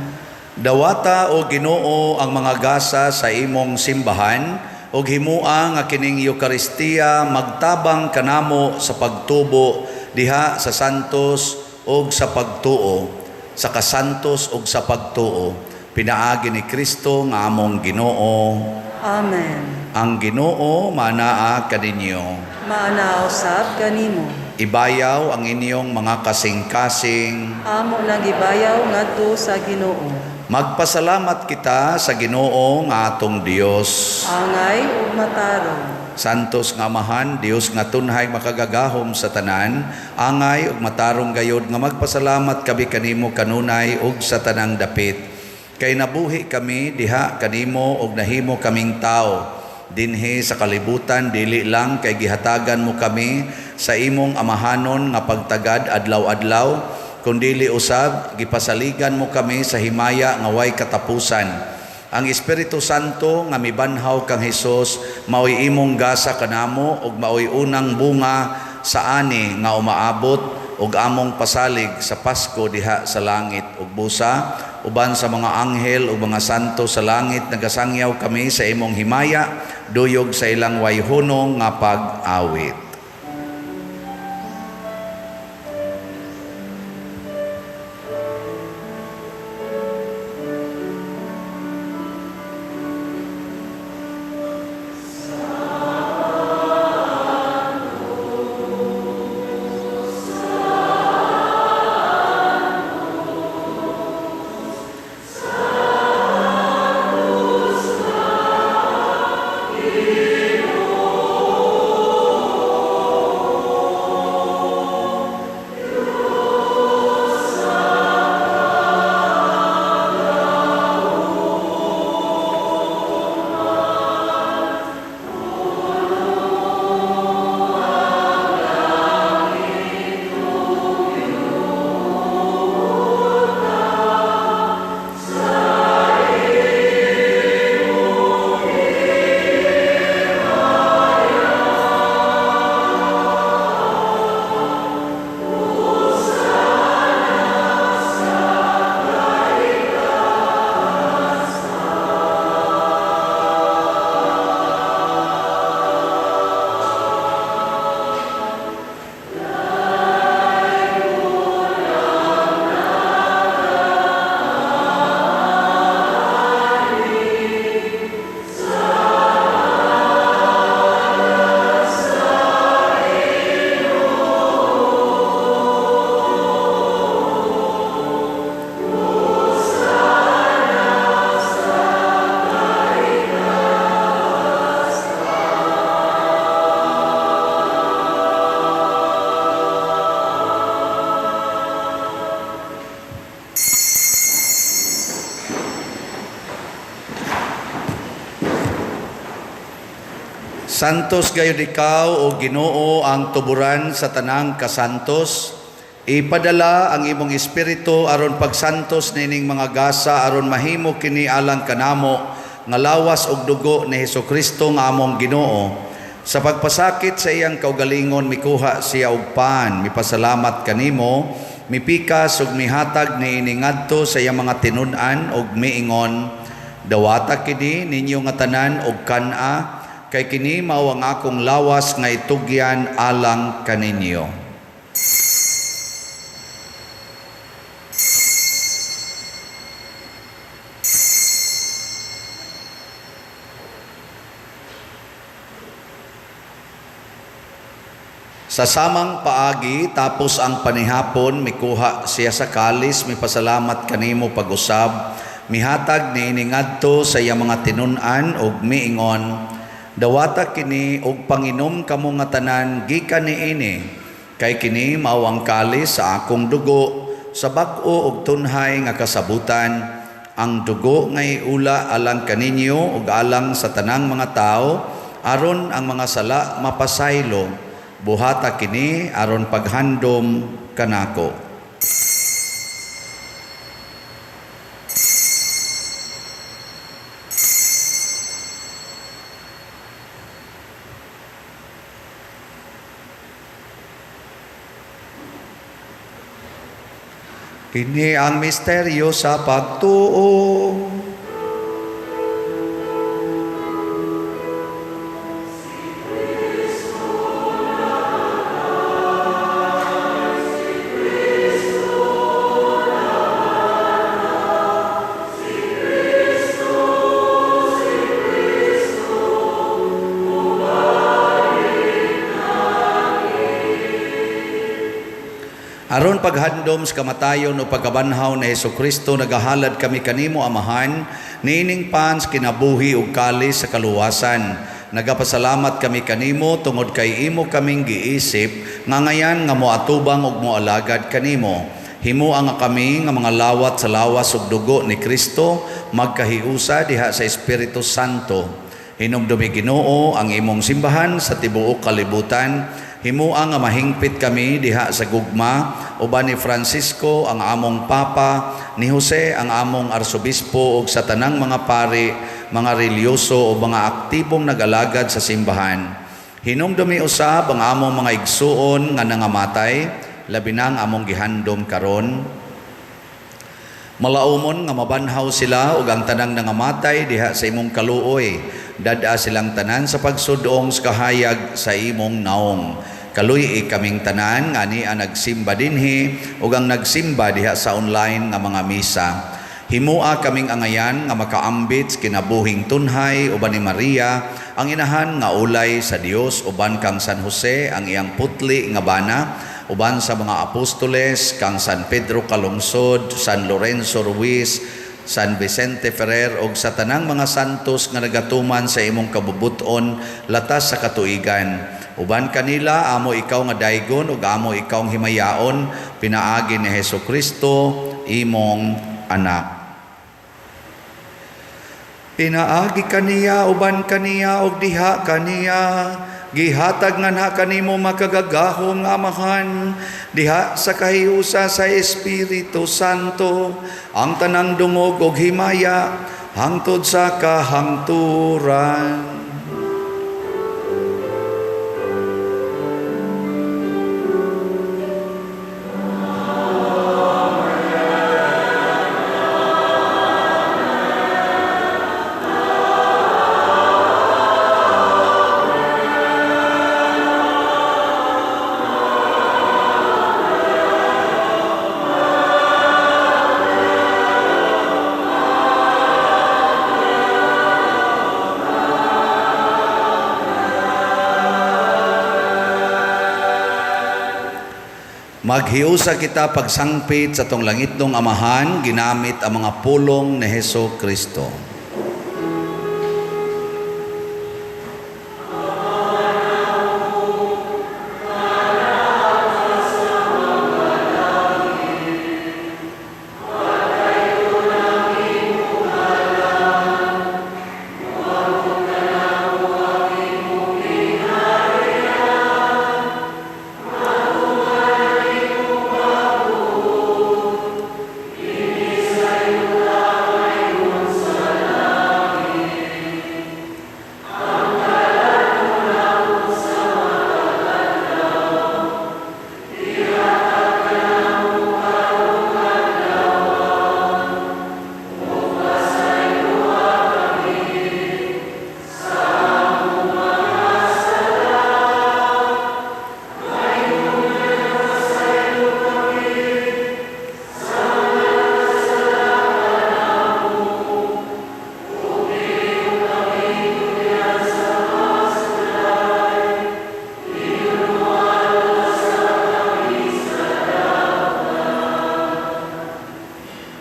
Dawata o Ginoo ang mga gasa sa imong simbahan ug himua nga kining Eukaristiya magtabang kanamo sa pagtubo diha sa santos ug sa pagtuo, sa kasantos ug sa pagtuo, pinaagi ni Kristo nga among Ginoo. Amen. Ang Ginoo manaa kaninyo. Maanaa usab kanimo. Ibayaw ang inyong mga kasing-kasing. Amo nang gibayaw ngadto sa Ginoo. Magpasalamat kita sa Ginoo nga atong Dios. Angay ug matarong. Santos nga Amahan, Dios nga tunhay makagagahom sa tanan, angay ug matarong gayod nga magpasalamat kami kanimo kanunay ug sa tanang dapit. Kay nabuhi kami diha kanimo ug nahimo kaming tao dinhi sa kalibutan, dili lang kay gihatagan mo kami sa imong amahanon nga pagtagad adlaw-adlaw, kundili usab gipasaligan mo kami sa himaya nga way katapusan. Ang Espiritu Santo nga mibanhaw kang Hesus maoy imong gasa kanamo ug maoy unang bunga sa ani nga umaabot ug among pasalig sa Pasko diha sa langit. Ug busa uban sa mga anghel ug mga santo sa langit nagasangyaw kami sa imong himaya duyog sa ilang wayhunong nga pag-awit. Santos gayud ikaw o Ginoo ang tuburan sa tanang kasantos. Ipadala ang imong espiritu aron pagsantos nining mga gasa aron mahimo kini alang kanamo nga lawas ug dugo ni Hesukristo nga among Ginoo. Sa pagpasakit sa iyang kaugalingon mikuha siya og pan, mipasalamat kanimo, mipikas ug mihatag niini ngadto sa iyang mga tinun-an ug miingon, dawata kini ninyo nga tanan og kan-a, kay kini mao ang akong lawas nga itugyan alang kaninyo. Sa samang paagi, tapos ang panihapon, mikuha siya sa kalis, mipasalamat kanimo pag-usab, mihatag niini ngadto sa iyang mga tinun-an ug miingon, dawata kini og panginom kamo nga tanan gikan niini, kay kini mao ang kalis sa akong dugo sa bag-o og tunhay nga kasabutan, ang dugo nga iula alang kaninyo ug alang sa tanang mga tawo aron ang mga sala mapasaylo. Buhata kini aron paghandom kanako. Kini ang misteryo sa pagtuo. Aron paghandom sa kamatayon o pagkabanhaw ni Hesukristo, nagahalad kami kanimo, Amahan, niining pans kinabuhi ug kalis sa kaluwasan. Nagapasalamat kami kanimo tungod kay imo kaming giisip nga ngayan nga moatubang ug moalagad kanimo. Himoa nga kami nga mga lawat sa lawas ug dugo ni Kristo magkahiusa diha sa Espiritu Santo. Hinumdumi, Ginoo, ang imong simbahan sa tibuok kalibutan. Himoa nga mahingpit kami diha sa gugma uban ni Francisco ang among Papa, ni Jose ang among Arsobispo ug sa tanang mga pari, mga relihiyoso o mga aktibong nag-alagad sa simbahan. Hinumdumi usab ang among mga igsuon nga nangamatay, labi na ang among gihandom karon. Malaumon nga mabanhaw sila ug ang tanang nangamatay diha sa imong kaluoy. Dad-a silang tanan sa pagsudong sa kahayag sa imong naong. Kaluy-i kaming tanan nga ania nagsimba dinhi ug ang nagsimba diha sa online nga mga misa. Himoa kaming angayan nga makaambit sa kinabuhing tunhay uban ni Maria ang inahan nga ulay sa Dios, uban kang San Jose ang iyang putli nga bana, uban sa mga apostoles kang San Pedro Calungsod, San Lorenzo Ruiz, San Vicente Ferrer ug sa tanang mga santos nga nagatuman sa imong kabubut-on latas sa katuigan. Uban kanila amo ikaw nga daygon ug amo ikaw ang himayaon pinaagi ni Hesukristo imong anak. Pinaagi kaniya, uban kaniya ug diha kaniya, gihatag nganha kanimo makagagahom nga Amahan diha sa kahiusa sa Espiritu Santo ang tanang dungog ug himaya hangtod sa kahangturan. Maghiusa kita pagsangpit sa tong langitnong Amahan, ginamit ang mga pulong ni Heso Kristo.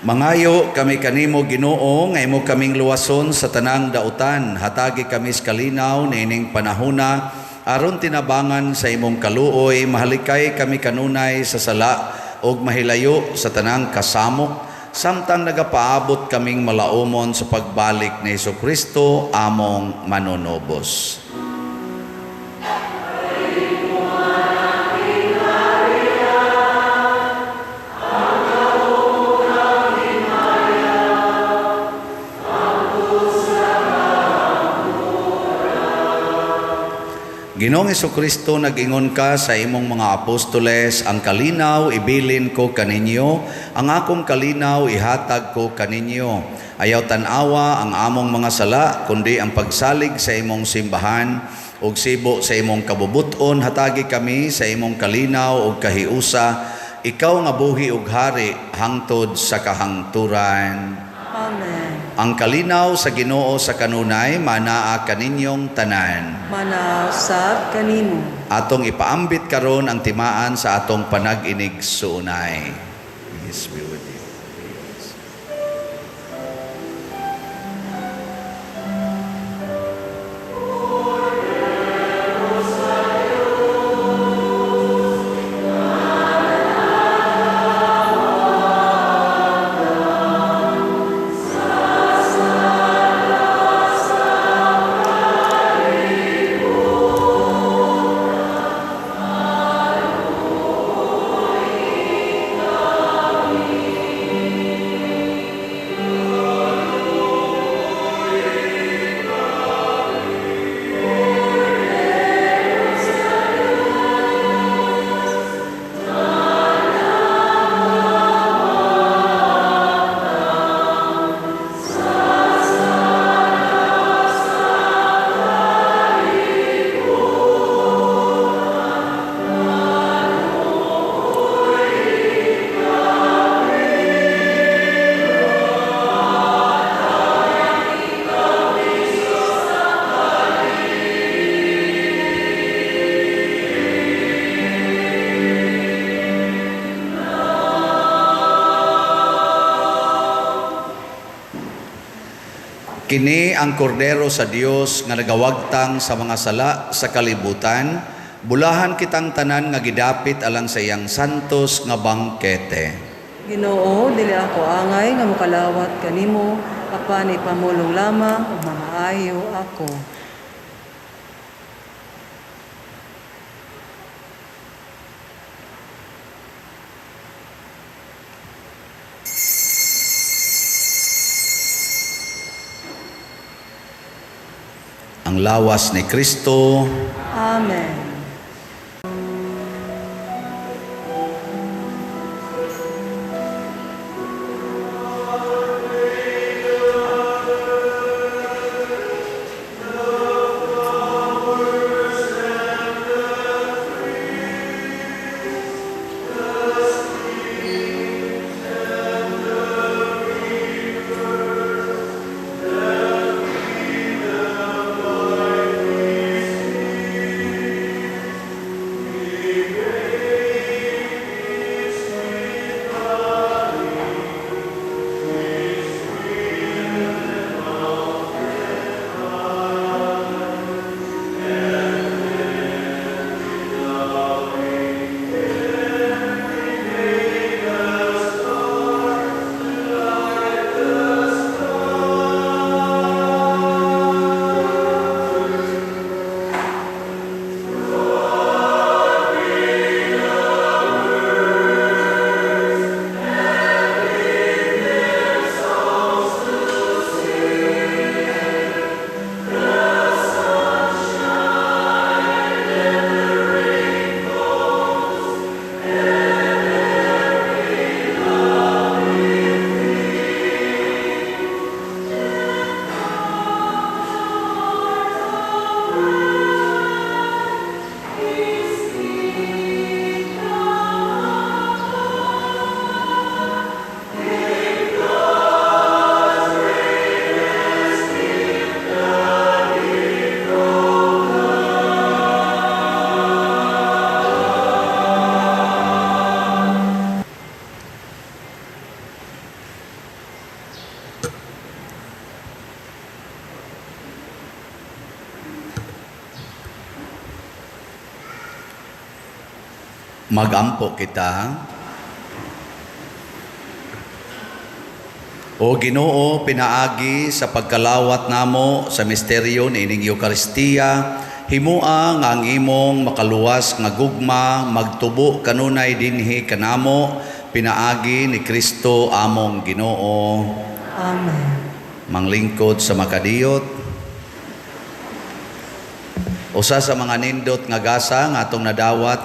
Mangayo kami kanimo, Ginoo, nga imo kaming luwason sa tanang dautan. Hatagi kami sa kalinaw niining panahona aron tinabangan sa imong kaluoy, mahalikay kami kanunay sa sala ug mahilayo sa tanang kasamok samtang nagapaabot kaming malaumon sa pagbalik ni Hesukristo among manunubos. Ginoong Hesukristo, nag-ingon ka sa imong mga apostoles, ang kalinaw ibilin ko kaninyo, ang akong kalinaw ihatag ko kaninyo. Ayaw tan-awa ang among mga sala, kundi ang pagsalig sa imong simbahan ug sibo sa imong kabubuton, hatagi kami sa imong kalinaw ug kahiusa. Ikaw nga buhi ug hari hangtod sa kahangturan. Amen. Ang kalinaw sa Ginoo sa kanunay manaa kaninyong tanan. Manausab kanimo. Atong ipaambit karon ang timaan sa atong panag-inig suunay. Peace be with you. Peace. Kini ang kordero sa Dios nga nagawagtang sa mga sala sa kalibutan, bulahan kitang tanan nga gidapit alang sa iyang santos nga bangkete. Ginoo, dili ako angay nga mokalawat kanimo, apan ipamulong lamang ug mamaayo ako. Ang lawas ni Kristo. Amen. Magampo kita. O Ginoo, pinaagi sa pagkalawat namo sa misteryo niining Eukaristiya, himua nga ang imong makaluwas nga gugma magtubo kanunay dinhi kanamo, pinaagi ni Kristo among Ginoo. Amen. Manglingkod sa makadiyot. Usa sa mga nindot nga gasa nga atong nadawat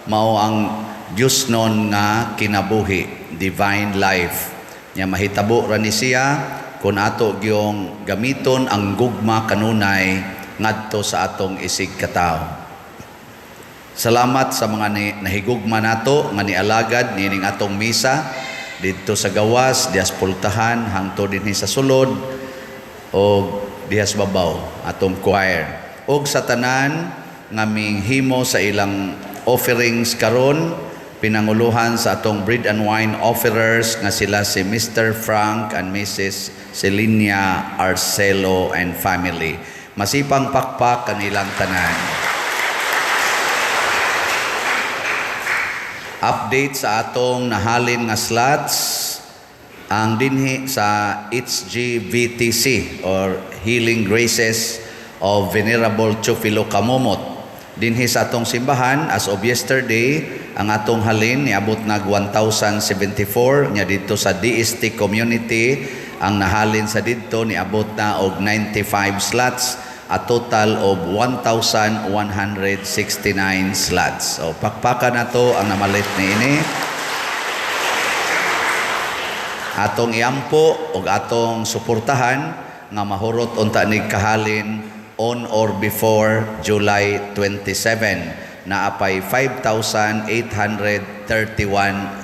mao ang Diyosnon nga kinabuhi, divine life. Nya mahitabo ra ni siya kung ato gyung gamiton ang gugma kanunay ngadto sa atong isig katawo. Salamat sa mga nahigugma nato nga nialagad niining atong misa didto sa gawas, dihas pultahan hangtod dinhi sa sulod o dihas babaw atong choir. Og sa tanan nga minghimo sa ilang offerings karon, pinanguluhan sa atong bread and wine offerers nga sila si Mr. Frank and Mrs. Selenia Arcelo and family. Masipang pakpak kanilang tanan. Update sa atong nahalin nga slots ang dinhi sa HGVTC or Healing Graces of Venerable Teofilo Camomot. Dinhi sa atong simbahan as of yesterday ang atong halin niabot nag 1,074 nya didto sa DST community ang nahalin sa didto niabot na og 95 slots, a total of 1,169 slots. So pakpakan nato ang namalit niini. Atong iampo og atong suportahan nga mahurot unta nig kahalin on or before July 27 na apay 5,831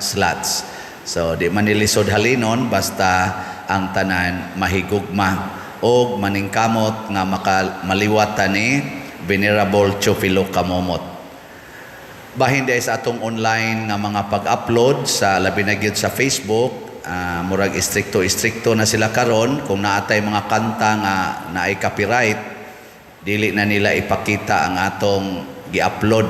slots. So di man nilisod halinon basta ang tanan mahigugma og maningkamot nga maliwatan ni Venerable Teofilo Camomot. Bahin diay sa atong online nga mga pag-upload sa labi na gyud sa Facebook, murag istrikto-istrikto na sila karon kung naatay mga kanta nga naay copyright, dili na nila ipakita ang atong gi-upload.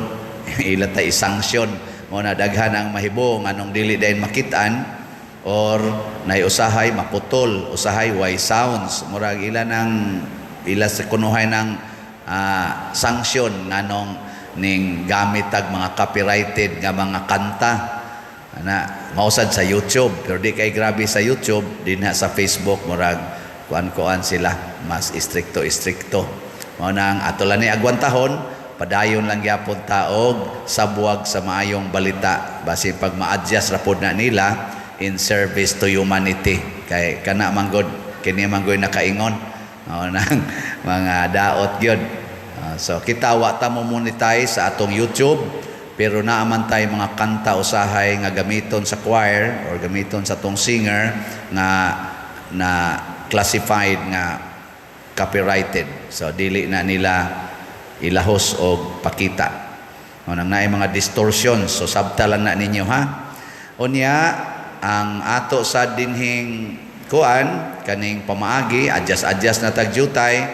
Ila ta i-sanction mo na daghan ang mahibo nganong dili dayon makit-an or nay usahay maputol, usahay way sounds, murag ila nang ila sa kunuhay ng sanction nganong ning gamit tag mga copyrighted nga mga kanta. Ana mausad sa YouTube, pero di kay grabe sa YouTube, dinha sa Facebook murag kuan-kuan sila, mas istrikto-istrikto. Mao na ang ato lang ni agwantahon, padayon lang gyapon ta og sabuag sa maayong balita basin pag ma-adjust ra pod na nila in service to humanity. Kay kana man gud kini man gud nakaingon mao nang mga daot gyud. So kita wa ta mo monetize sa atong YouTube, pero naa man tay mga kanta usahay nga gamiton sa choir or gamiton sa atong singer nga na classified nga copyrighted. So dili na nila ilahos og pakita. O nang naay mga distortions, so sabta lang na ninyo ha. Unya ang ato sa dinhing kuan kaning pamaagi, adjust-adjust na tag jutay,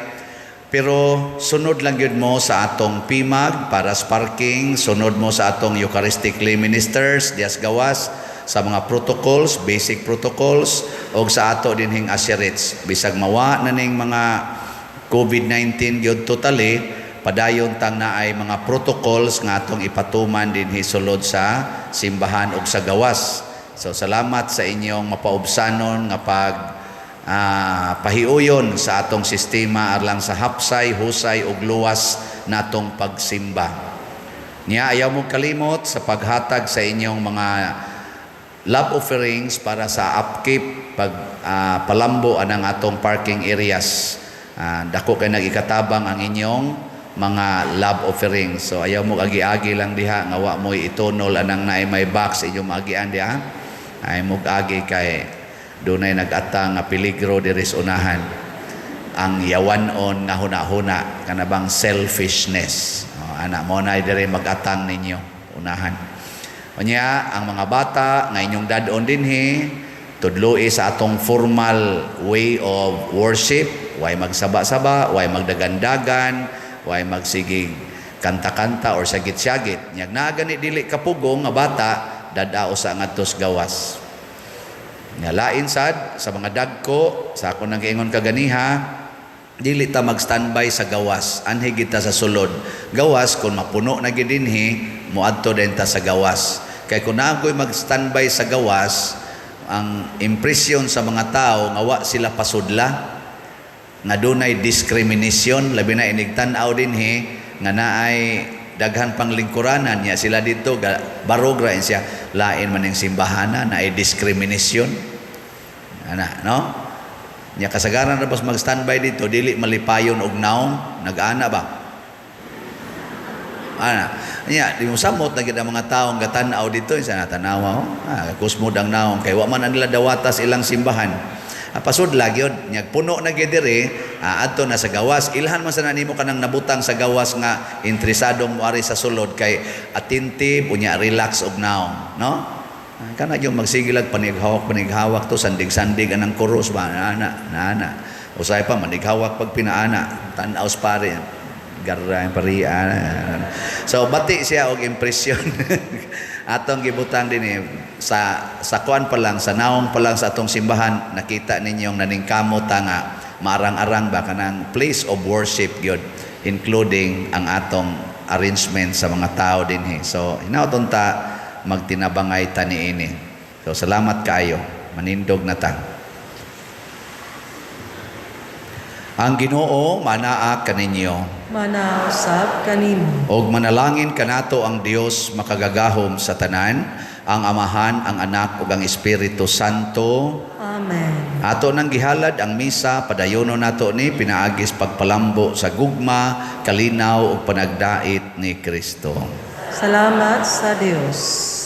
pero sunod lang gyud mo sa atong PIMAG para sa parking, sunod mo sa atong Eucharistic lay ministers dias gawas sa mga protocols, basic protocols, og sa ato dinhing assurance. Bisag mawa na ning mga COVID-19 gyud totally, padayon tang naay mga protocols nga atong ipatuman dinhi sulod sa simbahan og sa gawas. So salamat sa inyong mapaubsanon nga pag pahiuyon sa atong sistema alang sa hapsay, husay ug luwas natong pagsimba. Nya ayaw mo kalimot sa paghatag sa inyong mga love offerings para sa upkeep pag palambo anang atong parking areas. Dako kay nagikatabang ang inyong mga love offerings. So ayaw mo agi-agi lang diha nga wa mo'y itunol anang naay may box inyong maagian diha. Ay mo agi kay dunay nag-atang nga peligro diri sa unahan. Ang yawan-on nga huna-huna kana bang selfishness. O, ana mo na diri mag-atang ninyo unahan. Unya ang mga bata nga inyong dad-on dinhi tudloi sa atong formal way of worship, way magsaba-saba, way magdagandagan, way magsigig kanta-kanta or sagit-sagit. Nyag naa gani dili kapugong nga bata dad-ao sa ngadtos gawas. Nya lain sad sa mga dagko sa ako nang giingon kaganiha, dili ta mag-standby sa gawas, anhi gid ta sa sulod. Gawas kun mapuno na gid dinhi, moadto din ta sa gawas. Kay kun naagoy mag-standby sa gawas, ang impresyon sa mga tao nga wa sila pasudla, nga dunay discrimination, labi na inig tan-aw dinhi nga naay daghan pang lingkuranan niya sila dito barog ra siya, lain man ning simbahana, naay discrimination ana, no? Nya kasagaran ra bas mag standby dito, dili malipayon og naong nag-ana ba ana nya. Di mo samot na gid ang mga taong gatan-aw dito sa natanawa, oh. Ah, kusmod ang naong kay wa man nila dawatas ilang simbahan. Ah, pasudla gyud nya, puno na gyud diri, ah, adto na sa gawas. Ilhan man sana nimo kanang nabutang sa gawas nga interesadong moari sa sulod kay attentive unya relax og naong, no? Ah, kana yung magsigilag panighawak panighawak to, sandig-sandig anang kuros ba ana na ana. Usay pa manighawak pag pinaana, tan-aw sa pare, garra pari ana. So bati siya og impresyon atong gibutang dinhi sa kuan pa lang, sa naong pa lang sa atong simbahan. Nakita ninyong naningkamot ta nga maarang-arang ba, kanang place of worship gyud, including ang atong arrangement sa mga tao dinhi. So hinaoton ta magtinabangay ta niini. So salamat kaayo, manindog na ta. Ang Ginoo manaa kaninyo. Manausap kanimo. Og manalangin kanato ang Dios makagagahom sa tanan, ang Amahan, ang Anak ug ang Espiritu Santo. Amen. Ato nang gihalad ang misa, padayono nato ni pinaagis pagpalambo sa gugma, kalinaw ug panagdait ni Kristo. Salamat sa Dios.